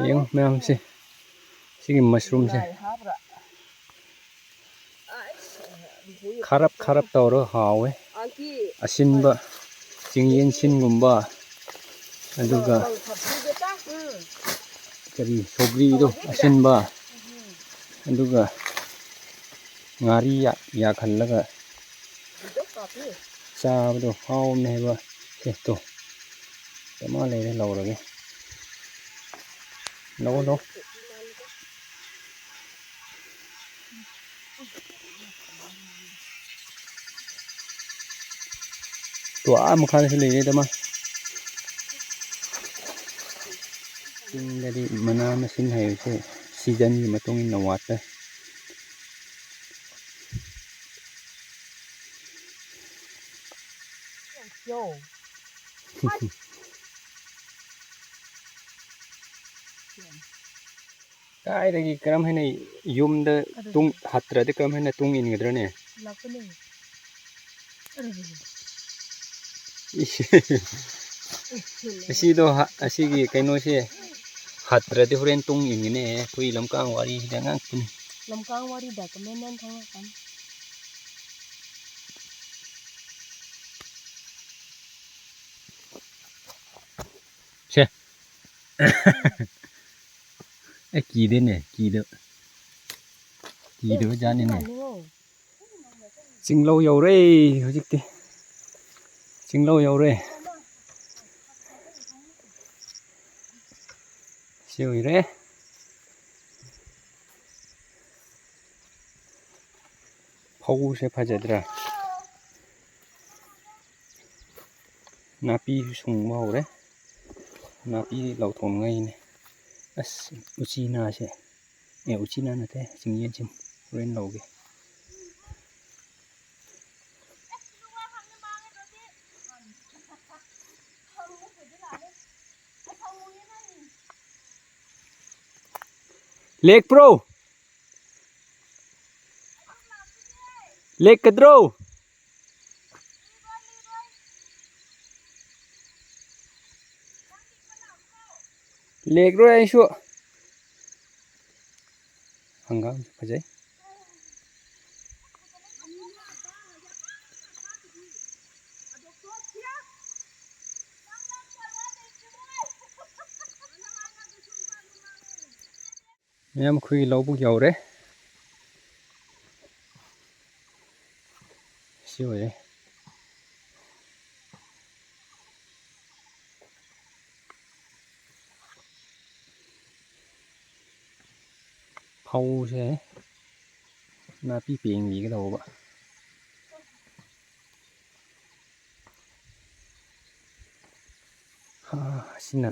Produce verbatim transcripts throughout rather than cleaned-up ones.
ꯌꯦꯡꯉꯨ ꯃꯌꯥꯝꯁꯦ, ꯁꯤꯒꯤ mushroomꯁꯦ ꯈꯥꯔꯞ ꯈꯥꯔꯞ ꯇꯧꯔꯒ ꯍꯥꯎꯋꯦ꯫ ꯑꯁꯤꯟꯕ, ꯆꯤꯡꯌꯦꯟ ꯁꯤꯟꯒꯨꯝꯕ, ꯑꯗꯨꯒ ꯀꯔꯤ, ꯁꯧꯒ꯭ꯔꯤꯗꯣ ꯑꯁꯤꯟꯕ, ꯑꯗꯨꯒ ꯉꯥꯔꯤ ꯌꯥ-, ꯌꯥꯛꯍꯜꯂꯒ ꯆꯥꯕꯗꯣ ꯍꯥꯎꯕꯅꯦ ꯍꯥꯏꯕ꯫ ꯁꯦ ꯇꯣ, ꯗꯃꯥ ꯂꯩꯔꯦ, ꯂꯧꯔꯒꯦ꯫ ꯂꯧ, ꯂꯧ꯫ ꯇꯣ, ꯑꯥ ꯃꯈꯥꯗꯁꯨ ꯂꯩꯔꯦꯗ ꯃꯥ꯫ ꯆꯤꯡꯗꯗꯤ ꯃꯅꯥ ꯃꯁꯤꯡ ꯍꯥꯏꯕꯁꯦ seasonꯒꯤ ꯃꯇꯨꯡ ꯏꯟꯅ ꯋꯥꯠꯇꯦ꯫ ꯀꯥꯏꯗꯒꯤ ꯀꯔꯝ ꯍꯥꯏꯅ ꯌꯨꯝꯗ ꯑꯗꯨ ꯇꯨꯡ ꯍꯠꯇ꯭ꯔꯗꯤ ꯀꯔꯝ ꯍꯥꯏꯅ ꯇꯨꯡ ꯏꯟꯒꯗ꯭ꯔꯅꯦ? ꯂꯥꯛꯄꯅꯦ꯫ ꯑꯗꯨ ꯏꯁ꯫ ꯑꯁꯤꯗꯣ ꯍ-, ꯑꯁꯤꯒꯤ ꯀꯩꯅꯣꯁꯦ ꯍꯠꯇ꯭ꯔꯗꯤ ꯍꯣꯔꯦꯟ ꯇꯨꯡ ꯏꯟꯒꯅꯤ꯫ ꯑꯩꯈꯣꯏ ꯂꯝꯀꯥꯡ ꯋꯥꯔꯤꯁꯤꯗ ꯉꯥꯛꯇꯅꯤ꯫ ꯂꯝꯀꯥꯡ ꯋꯥꯔꯤꯗ ꯀꯃꯦꯟ ꯅꯪ ꯈꯪꯉꯛꯀꯅꯤ꯫ ꯁꯦ꯫ ꯑꯦ, ꯀꯤꯗꯦꯅꯦ, ꯀꯤꯗ-, ꯀꯤꯗꯕ ꯖꯥꯠꯅꯤꯅꯦ꯫ ꯆꯤꯡꯂꯧ ꯌꯧꯔꯦ ꯍꯧꯖꯤꯛꯇꯤ꯫ ꯆꯤꯡꯂꯧ ꯌꯧꯔꯦ꯫ ꯁꯤ ꯑꯣꯏꯔꯦ꯫ ꯐꯧꯁꯦ ꯐꯖꯗ꯭ꯔꯥ? ꯅꯥꯄꯤꯁꯨ ꯁꯨꯡꯕ ꯍꯧꯔꯦ꯫ ꯅꯥꯄꯤ ꯂꯧꯊꯣꯛꯅꯉꯥꯏꯅꯦ꯫ ꯑꯁ, ꯎꯆꯤꯅꯥꯁꯦ꯫ ꯑꯦ, ꯎꯆꯤꯅꯥ ꯅꯠꯇꯦ, ꯆꯤꯡꯌꯦꯟꯁꯤꯡ꯫ ꯍꯣꯔꯦꯟ ꯂꯧꯒꯦ꯫ ꯂꯦꯛꯄ꯭ꯔꯣ? ꯂꯦꯛꯀꯗ꯭ꯔꯣ? ꯂꯦꯛꯂꯣꯏ ꯑꯩꯁꯨ꯫ ꯍꯪꯒꯥꯝꯁꯨ ꯐꯖꯩ꯫ ꯃꯌꯥꯝ, ꯑꯩꯈꯣꯏꯒꯤ ꯂꯧꯕꯨꯛ ꯌꯧꯔꯦ꯫ ꯁꯤ ꯑꯣꯏꯔꯦ꯫ ꯐꯧꯁꯦ ꯅꯥꯄꯤ ꯄꯦꯡꯕꯤꯒꯗꯧꯕ꯫ ꯍꯥ, ꯑꯁꯤꯅ,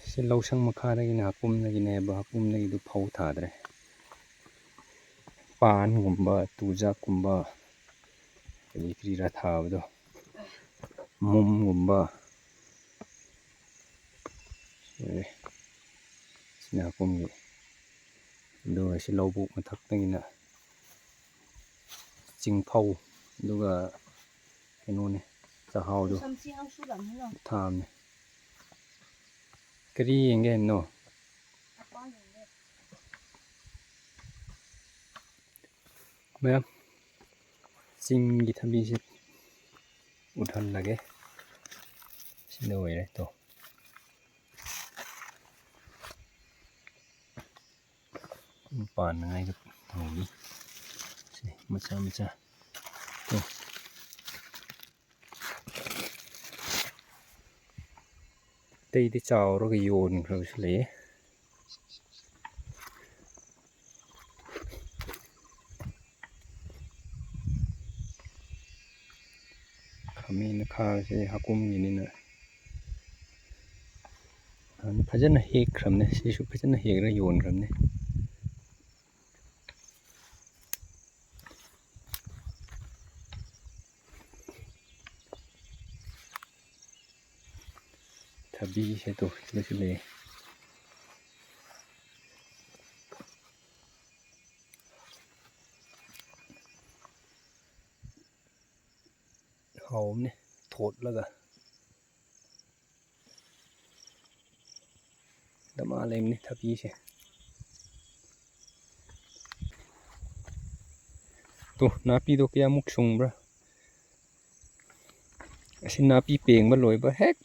ꯁꯤ ꯂꯧꯁꯪ ꯃꯈꯥꯗꯒꯤꯅꯦ, ꯍꯥꯀꯨꯝꯗꯒꯤꯅꯦꯕ, ꯍꯥꯀꯨꯝꯗꯒꯤꯗꯨ ꯐꯧ ꯊꯥꯗ꯭ꯔꯦ꯫ ꯄꯥꯟꯒꯨꯝꯕ, ꯇꯨꯖꯥꯛꯀꯨꯝꯕ, ꯀꯔꯤ ꯀꯔꯤꯔꯥ ꯊꯥꯕꯗꯣ, ꯃꯨꯝꯒꯨꯝꯕ꯫ ꯑꯦ, ꯁꯤꯅ ꯍꯥꯀꯨꯝꯒꯤ꯫ ꯑꯗꯨꯒ ꯁꯤ ꯂꯧꯕꯨꯛ ꯃꯊꯛꯇꯒꯤꯅ ꯆꯤꯡꯐꯧ, ꯑꯗꯨꯒ ꯀꯩꯅꯣꯅꯦ, ꯆꯥꯛꯍꯥꯎꯗꯣ ꯊꯥꯕꯅꯦ꯫ ꯀꯔꯤ ꯌꯦꯡꯒꯦ ꯍꯥꯏꯕꯅꯣ? ꯃꯌꯥꯝ, ꯆꯤꯡꯒꯤ ꯊꯕꯤꯁꯦ ꯎꯠꯍꯜꯂꯒꯦ꯫ ꯁꯤꯗ ꯑꯣꯏꯔꯦ ꯇꯣ꯫ ꯄꯥꯟꯅꯉꯥꯏꯗ ꯇꯧꯔꯤ꯫ ꯁꯤ ꯃꯆꯥ ꯃꯆꯥ꯫ ꯇꯣ꯫ ꯑꯇꯩꯗꯤ ꯆꯥꯎꯔꯒ ꯌꯣꯟꯈ꯭ꯔꯕꯁꯨ ꯂꯩꯌꯦ꯫ ꯈꯥꯃꯦꯟ ꯑꯈꯥꯕꯁꯦ ꯍꯥꯀꯨꯝꯒꯤꯅꯤꯅ ꯅꯍꯥꯟ ꯐꯖꯅ ꯍꯦꯛꯈ꯭ꯔꯕꯅꯦ꯫ ꯁꯤꯁꯨ ꯐꯖꯅ ꯍꯦꯛꯂꯒ ꯌꯣꯟꯈ꯭ꯔꯕꯅꯦ꯫ ꯊꯕꯤꯁꯦ ꯇꯨ ꯁꯤꯗꯁꯨ ꯂꯩ꯫ ꯍꯥꯎꯕꯅꯦ ꯊꯣꯠꯂꯒ꯫ ꯗꯃꯥ ꯂꯩꯕꯅꯤ ꯊꯕꯤꯁꯦ꯫ ꯇꯨ, ꯅꯥꯄꯤꯗꯣ ꯀꯌꯥꯃꯨꯛ ꯁꯨꯡꯕ꯭ꯔꯥ? ꯑꯁꯤ ꯅꯥꯄꯤ ꯄꯦꯡꯕ ꯂꯣꯏꯕ ꯍꯦꯛ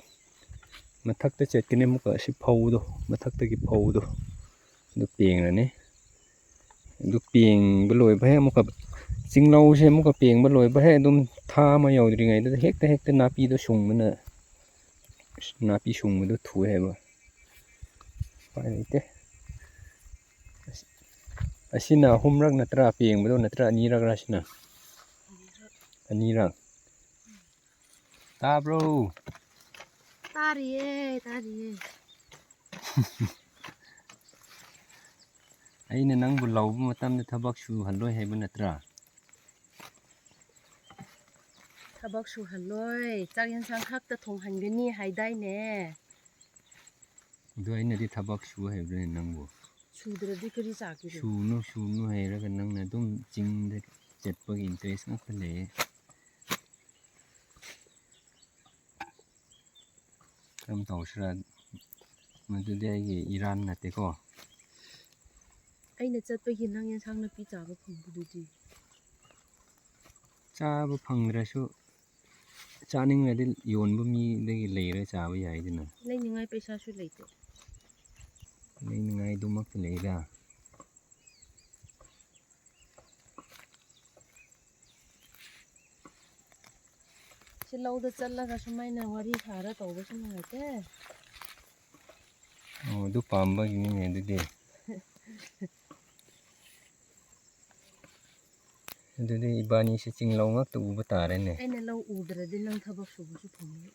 ꯃꯊꯛꯇ ꯆꯠꯀꯅꯤ ꯑꯃꯨꯛꯀ꯫ ꯑꯁꯤ ꯐꯧꯗꯣ, ꯃꯊꯛꯇꯒꯤ ꯐꯧꯗꯣ ꯑꯗꯨ ꯄꯦꯡꯂꯅꯤ꯫ ꯑꯗꯨ ꯄꯦꯡꯕ ꯂꯣꯏꯕ ꯍꯦꯛ ꯑꯃꯨꯛꯀ, ꯆꯤꯡꯂꯧꯁꯦ ꯑꯃꯨꯛꯀ ꯄꯦꯡꯕ ꯂꯣꯏꯕ ꯍꯦꯛ ꯑꯗꯨꯝ ꯊꯥ ꯑꯃ ꯌꯧꯗ꯭ꯔꯤꯉꯩꯗ ꯍꯦꯛꯇ ꯍꯦꯛꯇ ꯅꯥꯄꯤꯗꯣ ꯁꯨꯡꯕꯅ, ꯅꯥꯄꯤ ꯁꯨꯡꯕꯗꯣ ꯊꯨꯏ ꯍꯥꯏꯕ꯫ ꯎꯄꯥꯏ ꯂꯩꯇꯦ꯫ ꯑꯁꯤꯅ ꯑꯍꯨꯝꯔꯛ ꯅꯠꯇ꯭ꯔꯥ ꯄꯦꯡꯕꯗꯣ, ꯅꯠꯇ꯭ꯔꯥ ꯑꯅꯤꯔꯛꯔ ꯑꯁꯤꯅ? ꯑꯅꯤꯔꯛ꯫ ꯇꯥꯕ꯭ꯔꯣ? ꯇꯥꯔꯤꯌꯦ, ꯇꯥꯔꯤꯌꯦ꯫ ꯑꯩꯅ ꯅꯪꯕꯨ ꯂꯧꯕ ꯃꯇꯝꯗ ꯊꯕꯛ ꯁꯨꯍꯜꯂꯣꯏ ꯍꯥꯏꯕ ꯅꯠꯇ꯭ꯔꯥ? ꯊꯕꯛ ꯁꯨꯍꯜꯂꯣꯏ, ꯆꯥꯛ ꯌꯦꯟꯁꯥꯡ ꯈꯛꯇ ꯊꯣꯡꯍꯟꯒꯅꯤ ꯍꯥꯏꯗꯥꯏꯅꯦ? ꯑꯗꯨ ꯑꯩꯅꯗꯤ ꯊꯕꯛ ꯁꯨ ꯍꯥꯏꯕ꯭ꯔꯅꯦ ꯅꯪꯕꯨ? ꯁꯨꯗ꯭ꯔꯗꯤ ꯀꯔꯤ ꯆꯥꯒꯦ? ꯁꯨꯅꯨ, ꯁꯨꯅꯨ ꯍꯥꯏꯔꯒ ꯅꯪꯅ ꯑꯗꯨꯝ ꯆꯤꯡꯗ ꯆꯠꯄꯒꯤ interest ꯉꯥꯛꯇ ꯂꯩꯌꯦ꯫ ꯀꯔꯝ ꯇꯧꯁꯤꯔꯥ? ꯃꯗꯨꯗꯤ ꯑꯩꯒꯤ ꯏꯔꯥꯟ ꯅꯠꯇꯦꯀꯣ꯫ ꯑꯩꯅ ꯆꯠꯄꯒꯤ ꯅꯪ ꯌꯦꯟꯁꯥꯡ ꯅꯥꯄꯤ ꯆꯥꯕ ꯐꯪꯕꯗꯨꯗꯤ? ꯆꯥꯕ ꯐꯪꯗ꯭ꯔꯁꯨ ꯆꯥꯅꯤꯡꯂꯗꯤ ꯌꯣꯟꯕ ꯃꯤꯗꯒꯤ ꯂꯩꯔꯒ ꯆꯥꯕ ꯌꯥꯏꯗꯅ꯫ ꯂꯩꯅꯤꯡꯉꯥꯏ ꯄꯩꯁꯥꯁꯨ ꯂꯩꯇꯦ꯫ ꯂꯩꯅꯤꯡꯉꯥꯏꯗꯨꯃꯛꯇ ꯂꯩꯔ꯫ ꯁꯤ ꯂꯧꯗ ꯆꯠꯂꯒ ꯁꯨꯃꯥꯏꯅ ꯋꯥꯔꯤ ꯁꯥꯔ ꯇꯧꯕꯁꯨ ꯅꯨꯡꯉꯥꯏꯇꯦ꯫ ꯑꯣ, ꯑꯗꯨ ꯄꯥꯝꯕꯒꯤꯅꯤꯅꯦ ꯑꯗꯨꯗꯤ꯫ ꯑꯗꯨꯗꯤ ꯏꯕꯥꯅꯤꯁꯦ ꯆꯤꯡꯂꯧ ꯉꯥꯛꯇ ꯎꯕ ꯇꯥꯔꯦꯅꯦ꯫ ꯑꯩꯅ ꯂꯧ ꯎꯗ꯭ꯔꯗꯤ ꯅꯪ ꯊꯕꯛ ꯁꯨꯕꯁꯨ ꯐꯪꯉꯣꯏ꯫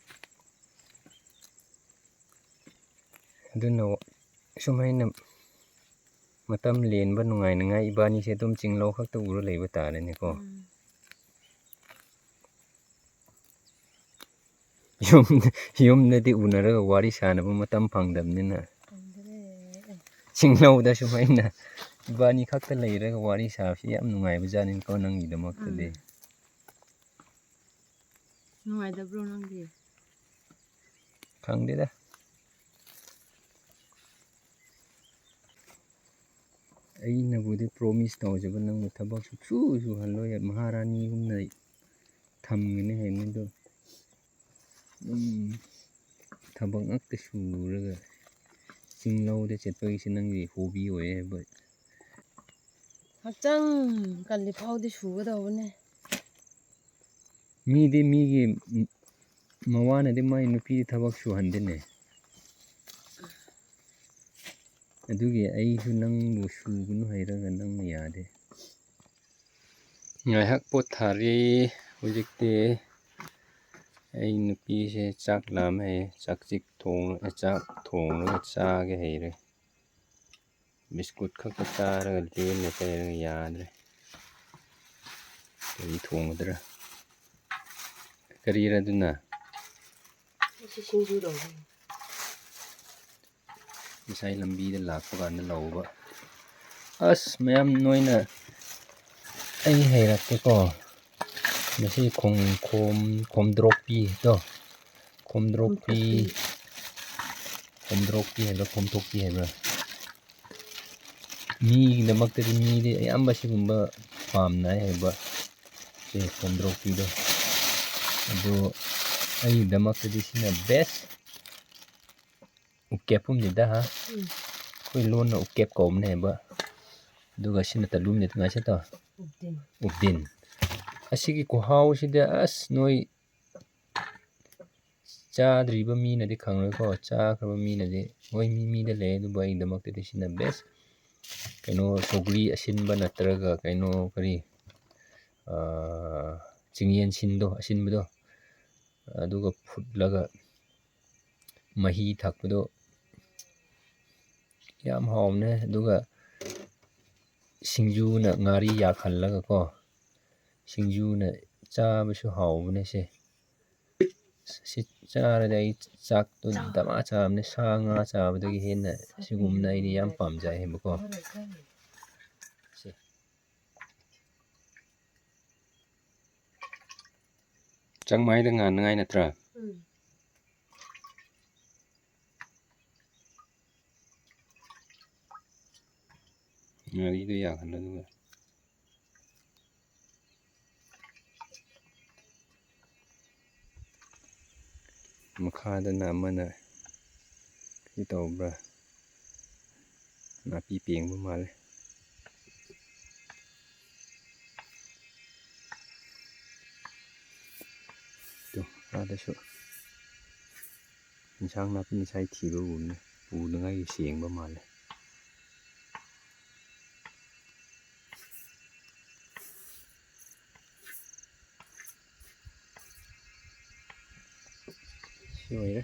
ꯑꯗꯨꯅ ꯁꯨꯃꯥꯏꯅ ꯃꯇꯝ ꯂꯦꯟꯕ ꯅꯨꯡꯉꯥꯏꯅꯉꯥꯏ ꯏꯕꯥꯅꯤꯁꯦ ꯑꯗꯨꯝ ꯆꯤꯡꯂꯧ ꯈꯛꯇ ꯎꯔ ꯂꯩꯕ ꯇꯥꯔꯦꯅꯦꯀꯣ꯫ ꯎꯝ꯫ ꯌꯨꯝꯗ, ꯌꯨꯝꯗꯗꯤ ꯎꯅꯔꯒ ꯋꯥꯔꯤ ꯁꯥꯟꯅꯕ ꯃꯇꯝ ꯐꯪꯗꯕꯅꯤꯅ꯫ ꯐꯪꯗ꯭ꯔꯦ꯫ ꯆꯤꯡꯂꯧꯗ ꯁꯨꯃꯥꯏꯅ ꯏꯕꯥꯅꯤ ꯈꯛꯇ ꯂꯩꯔꯒ ꯋꯥꯔꯤ ꯁꯥꯕꯁꯤ ꯌꯥꯝ ꯅꯨꯡꯉꯥꯏꯕ ꯖꯥꯠꯅꯤꯀꯣ ꯅꯪꯒꯤꯗꯃꯛꯇꯗꯤ꯫ ꯎꯝ꯫ ꯅꯨꯡꯉꯥꯏꯗꯕ꯭ꯔꯣ ꯅꯪꯗꯤ? ꯈꯪꯗꯦꯗ꯫ ꯑꯩꯅꯕꯨꯗꯤ promise ꯇꯧꯖꯕ, ꯅꯪꯕꯨ ꯊꯕꯛ ꯁꯨꯛꯁꯨ ꯁꯨꯍꯜꯂꯣꯏ, ꯃꯍꯥꯔꯥꯅꯤꯒꯨꯝꯅ ꯊꯝꯒꯅꯤ ꯍꯥꯏꯕꯅꯤ꯫ ꯑꯗꯣ ꯑꯗꯨꯝ ꯊꯕꯛ ꯉꯥꯛꯇ ꯁꯨꯔꯒ ꯆꯤꯡꯂꯧꯗ ꯆꯠꯄꯒꯤꯁꯤ ꯅꯪꯒꯤ hobby ꯑꯣꯏꯌꯦ ꯍꯥꯏꯕ꯫ ꯍꯛꯆꯥꯡ ꯀꯜꯂꯤ ꯐꯥꯎꯗꯤ ꯁꯨꯒꯗꯧꯕꯅꯦ꯫ ꯃꯤꯗꯤ ꯃꯤꯒꯤ ꯃ-, ꯃꯋꯥꯅꯗꯤ ꯃꯥꯏ ꯅꯨꯄꯤꯗꯤ ꯊꯕꯛ ꯁꯨꯍꯟꯗꯦꯅꯦ꯫ ꯑꯗꯨꯒꯤ ꯑꯩꯁꯨ ꯅꯪꯕꯨ ꯁꯨꯒꯅꯨ ꯍꯥꯏꯔꯒ ꯅꯪꯅ ꯌꯥꯗꯦ꯫ ꯉꯥꯏꯍꯥꯛ ꯄꯣꯊꯥꯔꯤ ꯍꯧꯖꯤꯛꯇꯤ꯫ ꯑꯩ ꯅꯨꯄꯤꯁꯦ ꯆꯥꯛ ꯂꯥꯝꯃꯦ, ꯆꯥꯛꯆꯤꯛ ꯊꯣꯡ-, ꯆꯥꯛ ꯊꯣꯡꯂꯒ ꯆꯥꯒꯦ ꯍꯩꯔꯦ꯫ ꯕꯤꯁꯀꯨꯠ ꯈꯛꯇ ꯆꯥꯔꯒ ꯂꯦꯜꯂꯦ ꯇꯩꯔꯒ ꯌꯥꯗ꯭ꯔꯦ꯫ ꯀꯔꯤ ꯊꯣꯡꯒꯗ꯭ꯔꯥ? ꯀꯔꯤꯔ ꯑꯗꯨꯅ? ꯑꯁꯤ ꯁꯤꯡꯖꯨ ꯇꯧꯕꯅꯤ꯫ ꯉꯁꯥꯏ ꯂꯝꯕꯤꯗ ꯂꯥꯛꯄ ꯀꯥꯟꯗ ꯂꯧꯕ꯫ ꯑꯁ, ꯃꯌꯥꯝ ꯅꯣꯏꯅ ꯑꯩ ꯍꯩꯔꯛꯀꯦꯀꯣ꯫ ꯃꯁꯤ ꯈꯣꯡ-, ꯈꯣꯝ-, ꯈꯣꯝꯗ꯭ꯔꯣꯛꯄꯤꯗꯣ꯫ ꯈꯣꯝꯗ꯭ꯔꯣꯛꯄꯤ꯫ ꯈꯣꯝꯗ꯭ꯔꯣꯛꯄꯤ ꯍꯥꯏꯕ꯭ꯔꯥ, ꯈꯣꯝꯊꯣꯛꯄꯤ ꯍꯥꯏꯕ꯭ꯔꯥ? ꯃꯤꯒꯤꯗꯃꯛꯇꯗꯤ ꯃꯤꯗꯤ ꯑꯌꯥꯝꯕ ꯁꯤꯒꯨꯝꯕ ꯄꯥꯝꯅꯩ ꯍꯥꯏꯕ꯫ ꯁꯤ ꯈꯣꯝꯗ꯭ꯔꯣꯛꯄꯤꯗꯣ꯫ ꯑꯗꯨ ꯑꯩꯒꯤꯗꯃꯛꯇꯗꯤ ꯁꯤꯅ best꯫ ꯎꯀꯦꯞ ꯍꯨꯝꯁꯤꯗ, ꯍꯥ? ꯎꯝ꯫ ꯑꯩꯈꯣꯏ ꯂꯣꯟꯅ ꯎꯀꯦꯞ ꯀꯧꯕꯅꯦꯕ꯫ ꯑꯗꯨꯒ ꯁꯤꯅ ꯇꯂꯨꯝꯅꯤ, ꯉꯥꯏꯁꯦ ꯇꯣ꯫ ꯎꯞꯗꯤꯟ꯫ ꯎꯞꯗꯤꯟ꯫ ꯑꯁꯤꯒꯤ ꯈꯨꯍꯥꯎꯁꯤꯗꯤ ꯑꯁ ꯅꯣꯏ ꯆꯥꯗ꯭ꯔꯤꯕ ꯃꯤꯅꯗꯤ ꯈꯪꯂꯣꯏꯀꯣ, ꯆꯥꯈ꯭ꯔꯕ ꯃꯤꯅꯗꯤ ꯍꯣꯏ ꯃꯤ ꯃꯤꯗ ꯂꯩ, ꯑꯗꯨꯕꯨ ꯑꯩꯒꯤꯗꯃꯛꯇꯗꯤ ꯁꯤꯅ best꯫ ꯀꯩꯅꯣ ꯁꯧꯒ꯭ꯔꯤ ꯑꯁꯤꯟꯕ ꯅꯠꯇ꯭ꯔꯒ ꯀꯩꯅꯣ ꯀꯔꯤ, ꯑꯥ, ꯆꯤꯡꯌꯦꯟ ꯁꯤꯟꯗꯣ, ꯑꯁꯤꯟꯕꯗꯣ, ꯑꯗꯨꯒ ꯐꯨꯠꯂꯒ ꯃꯍꯤ ꯊꯛꯄꯗꯣ ꯌꯥꯝ ꯍꯥꯎꯕꯅꯦ꯫ ꯑꯗꯨꯒ ꯁꯤꯡꯖꯨꯅ ꯉꯥꯔꯤ ꯌꯥꯛꯍꯜꯂꯒꯀꯣ, ꯁꯤꯡꯖꯨꯅ ꯆꯥꯕꯁꯨ ꯍꯥꯎꯕꯅꯦ ꯁꯦ꯫ ꯁꯤ ꯆꯥꯔꯗꯤ ꯑꯩ ꯆꯥꯛꯇꯣ ꯗꯃꯥ ꯆꯥꯕꯅꯦ꯫ ꯁꯥ ꯉꯥ ꯆꯥꯕꯗꯒꯤ ꯍꯦꯟꯅ ꯁꯤꯒꯨꯝꯕꯅ ꯑꯩꯗꯤ ꯌꯥꯝ ꯄꯥꯝꯖꯩ ꯍꯥꯏꯕꯀꯣ꯫ ꯁꯦ꯫ ꯆꯥꯛꯃꯥꯏꯗ ꯉꯥꯟꯅꯉꯥꯏ ꯅꯠꯇ꯭ꯔꯥ? ꯎꯝ꯫ ꯉꯥꯔꯤꯗꯣ ꯌꯥꯛꯍꯜꯂꯣ ꯑꯗꯨꯒ꯫ ꯃꯈꯥꯗꯅ ꯑꯃꯅ ꯀꯔꯤ ꯇꯧꯕ꯭ꯔꯥ? ꯅꯥꯄꯤ ꯄꯦꯡꯕ ꯃꯥꯜꯂꯦ꯫ ꯇꯨ, ꯑꯥꯗꯁꯨ ꯏꯟꯁꯥꯡ ꯅꯥꯄꯤ ꯉꯁꯥꯏ ꯊꯤꯕ ꯎꯕꯅꯦ꯫ ꯄꯨꯅꯉꯥꯏꯒꯤ ꯁꯦꯡꯕ ꯃꯥꯜꯂꯦ꯫ ꯁꯤ ꯑꯣꯏꯔꯦ꯫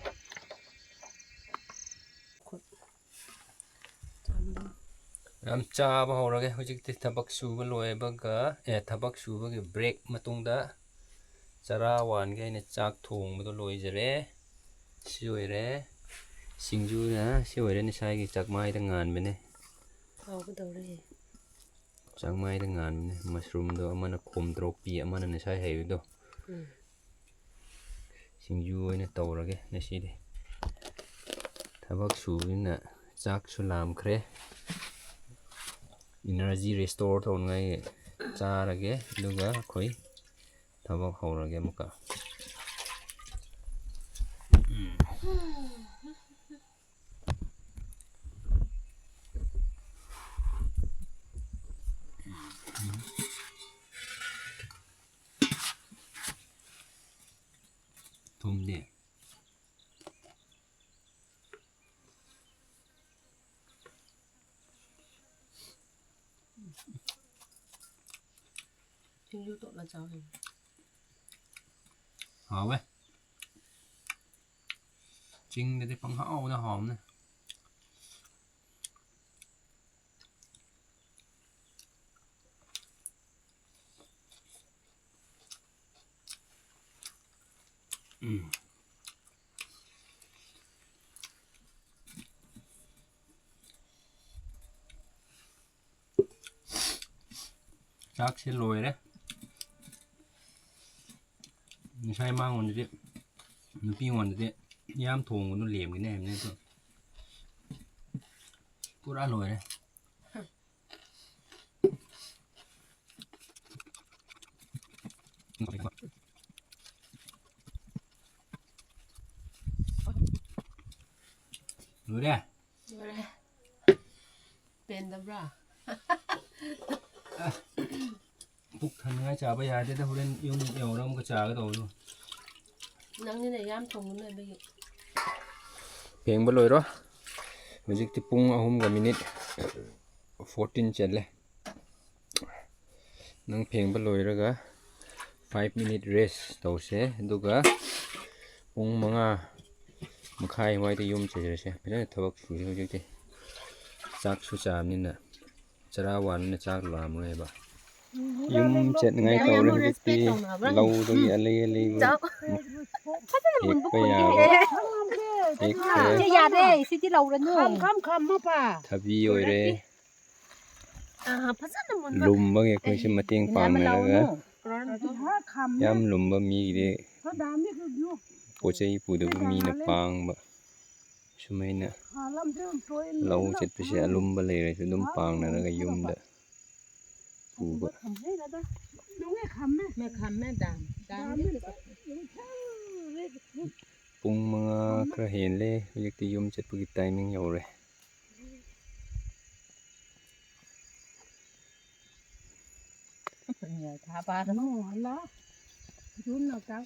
ꯌꯥꯝ ꯆꯥꯕ ꯍꯧꯔꯒꯦ꯫ ꯍꯧꯖꯤꯛꯇꯤ ꯊꯕꯛ ꯁꯨꯕ ꯂꯣꯏꯕꯒ, ꯑꯦ, ꯊꯕꯛ ꯁꯨꯕꯒꯤ break ꯃꯇꯨꯡꯗ ꯆꯔꯥ ꯋꯥꯟꯒꯦ ꯍꯥꯏꯅ ꯆꯥꯛ ꯊꯣꯡꯕꯗꯣ ꯂꯣꯏꯖꯔꯦ꯫ ꯁꯤ ꯑꯣꯏꯔꯦ꯫ ꯁꯤꯡꯖꯨꯅ ꯁꯤ ꯑꯣꯏꯔꯦ, ꯉꯁꯥꯏꯒꯤ ꯆꯥꯛꯃꯥꯏꯗ ꯉꯥꯟꯕꯅꯦ꯫ ꯍꯥꯎꯒꯗꯧꯔꯦ꯫ ꯆꯥꯛꯃꯥꯏꯗ ꯉꯥꯟꯕꯅꯦ꯫ Mushroomꯗꯣ ꯑꯃꯅ ꯈꯣꯝ ꯇꯔꯣꯛꯄꯤ, ꯑꯃꯅ ꯉꯁꯥꯏ ꯍꯩꯕꯗꯣ꯫ ꯎꯝ꯫ ꯁꯤꯡꯖꯨ ꯑꯣꯏꯅ ꯇꯧꯔꯒꯦ ꯉꯁꯤꯗꯤ꯫ ꯊꯕꯛ ꯁꯨꯕꯅꯤꯅ ꯆꯥꯛꯁꯨ ꯂꯥꯝꯈ꯭ꯔꯦ꯫ Energy restore ꯇꯧꯅꯉꯥꯏ ꯆꯥꯔꯒꯦ, ꯑꯗꯨꯒ ꯑꯩꯈꯣꯏ ꯊꯕꯛ ꯍꯧꯔꯒꯦ ꯑꯃꯨꯛꯀ꯫ ꯎꯝ꯫ ꯊꯨꯝꯗꯤ? ꯁꯤꯡꯖꯨ ꯇꯣꯠꯂ ꯆꯥꯎ꯫ ꯍꯥꯎꯋꯦ꯫ ꯆꯤꯡꯗꯗꯤ ꯄꯪꯍꯥꯎꯗ ꯍꯥꯎꯕꯅꯦ꯫ ꯎꯝ꯫ ꯆꯥꯛꯁꯦ ꯂꯣꯏꯔꯦ꯫ ꯉꯁꯥꯏ ꯃꯉꯣꯟꯗꯗꯤ, ꯅꯨꯄꯤꯉꯣꯟꯗꯗꯤ ꯌꯥꯝ ꯊꯣꯡꯒꯅꯨ, ꯂꯦꯝꯒꯅꯤ ꯍꯥꯏꯕꯅꯤ, ꯑꯗꯣ ꯄꯨꯔꯥ ꯂꯣꯏꯔꯦ꯫ ꯄꯦꯟꯗꯕ꯭ꯔꯥ? ꯄꯨꯛ ꯊꯟꯅꯤꯡꯉꯥꯏ ꯆꯥꯕ ꯌꯥꯗꯦꯗ, ꯍꯣꯔꯦꯟ ꯌꯨꯝ ꯌꯧꯔ ꯑꯃꯨꯛꯀ ꯆꯥꯒꯗꯧꯕꯗꯣ꯫ ꯅꯪꯅꯤꯅ ꯌꯥꯝ ꯊꯣꯡꯉꯨꯅꯦ ꯑꯗꯨꯒꯤ꯫ ꯐꯦꯡꯕ ꯂꯣꯏꯔꯣ꯫ ꯍꯧꯖꯤꯛꯇꯤ ꯄꯨꯡ ꯑꯍꯨꯝꯒ ꯃꯤꯅꯤꯠ ꯐꯣꯔꯇꯤꯟ ꯆꯠꯂꯦ꯫ ꯅꯪ ꯐꯦꯡꯕ ꯂꯣꯏꯔꯒ ꯐꯥꯏꯚ ꯃꯤꯅꯤꯠ ꯔꯦꯁ ꯇꯧꯁꯦ, ꯑꯗꯨꯒ ꯄꯨꯡ ꯃꯉꯥ ꯃꯈꯥꯏ ꯋꯥꯏꯗ ꯌꯨꯝ ꯆꯠꯂꯁꯦ꯫ ꯐꯖꯅ ꯊꯕꯛ ꯁꯨꯁꯦ ꯍꯧꯖꯤꯛꯇꯤ꯫ ꯆꯥꯛꯁꯨ ꯆꯥꯕꯅꯤꯅ, ꯆꯔꯥ ꯋꯥꯟꯕꯅꯤꯅ ꯆꯥꯛ ꯂꯥꯝꯃꯣꯏꯕ꯫ ꯌꯨꯝ ꯆꯠꯅꯤꯡꯉꯥꯏ ꯇꯧꯔꯦ ꯍꯧꯖꯤꯛꯇꯤ꯫ ꯂꯧꯗꯒꯤ ꯑꯂꯩ ꯑꯂꯩꯕ ꯆꯥꯎ꯫ ꯐꯖꯅ ꯃꯨꯟꯕ ꯍꯦꯛꯄ ꯈꯨꯟꯗꯤ ꯌꯥꯕ꯫ ꯍꯦꯛꯑꯦ꯫ ꯍꯦꯛꯈ꯭ꯔꯦ꯫ ꯁꯤ ꯌꯥꯔꯦ, ꯁꯤꯗꯤ ꯂꯧꯔꯅꯨ꯫ ꯈꯝ, ꯈꯝ, ꯈꯝ, ꯃꯄꯥ꯫ ꯊꯕꯤ ꯑꯣꯏꯔꯦ꯫ ꯑꯥ, ꯐꯖꯅ ꯃꯨꯟꯕ꯫ ꯂꯨꯝꯕꯒꯤ ꯑꯩꯈꯣꯏꯁꯦ ꯃꯇꯦꯡ ꯄꯥꯡꯅꯔꯒ ꯂꯧꯔꯅꯨ꯫ ꯈꯝꯃꯦ꯫ ꯌꯥꯝ ꯂꯨꯝꯕ ꯃꯤꯒꯤꯗꯤ ꯄꯣꯠ ꯆꯩ ꯄꯨꯗꯕ ꯃꯤꯅ ꯄꯥꯡꯕ꯫ ꯁꯨꯃꯥꯏꯅ ꯂꯧ ꯆꯠꯄꯁꯦ ꯑꯂꯨꯝꯕ ꯂꯩꯔꯁꯨ ꯑꯗꯨꯝ ꯄꯥꯡꯅꯔꯒ ꯌꯨꯝꯗ ꯄꯨꯕ꯫ ꯄꯨꯡ ꯃꯉꯥ ꯈꯔ ꯍꯦꯜꯂꯦ꯫ ꯍꯧꯖꯤꯛꯇꯤ ꯌꯨꯝ ꯆꯠꯄꯒꯤ ꯇꯥꯏꯃꯤꯡ ꯌꯧꯔꯦ꯫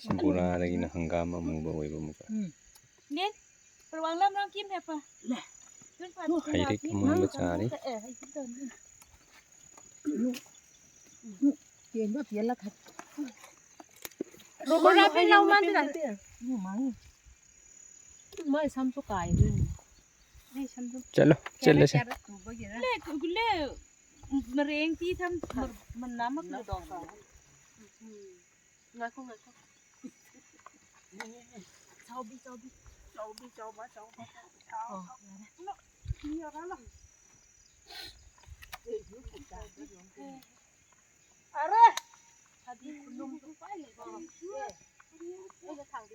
ꯁꯤ ꯕꯣꯔꯥꯗꯒꯤꯅ ꯍꯪꯒꯥꯝ ꯑꯃꯨꯕ ꯑꯣꯏꯕ ꯑꯃꯨꯛꯀ꯫ ꯎꯝ꯫ ꯍꯩꯔꯤꯛ ꯑꯃꯨꯟꯕ ꯆꯥꯔꯤ꯫ ꯕꯣꯔꯥ ꯄꯤꯡ ꯂꯥꯎ ꯃꯥꯟꯗꯅ꯫ ꯃꯥꯏ ꯁꯝꯁꯨ ꯀꯥꯏꯗꯣꯏꯅꯤ꯫ ꯑꯩ ꯁꯝꯁꯨ ꯆꯠꯂꯣ, ꯆꯠꯂꯁꯦ꯫ ꯂꯦ, ꯂꯦ, ꯃꯔꯦꯡ ꯄꯤ ꯊꯝ, ꯃꯅꯥ ꯃꯀꯨꯗꯣ꯫ ꯎꯝ꯫ ꯉꯥꯏꯈꯣ, ꯉꯥꯏꯈꯣ꯫ ꯆꯥꯎꯕꯤ, ꯆꯥꯎꯕꯤ꯫ ꯆꯥꯎꯕꯤ, ꯆꯥꯎꯕ, ꯆꯥꯎꯕ, ꯆꯥꯎꯕ꯫ ꯑꯣ, ꯌꯥꯔꯦ꯫ ꯅꯣ, ꯁꯤ ꯌꯥꯔꯦ, ꯂꯥꯎ꯫ ꯑꯔꯦ! ꯊꯕꯤ ꯈꯨꯅꯨꯡ ꯈ꯭ꯋꯥꯏ ꯂꯩꯕ꯫ ꯑꯦ, ꯑꯩꯅ ꯊꯥꯡꯕꯤ-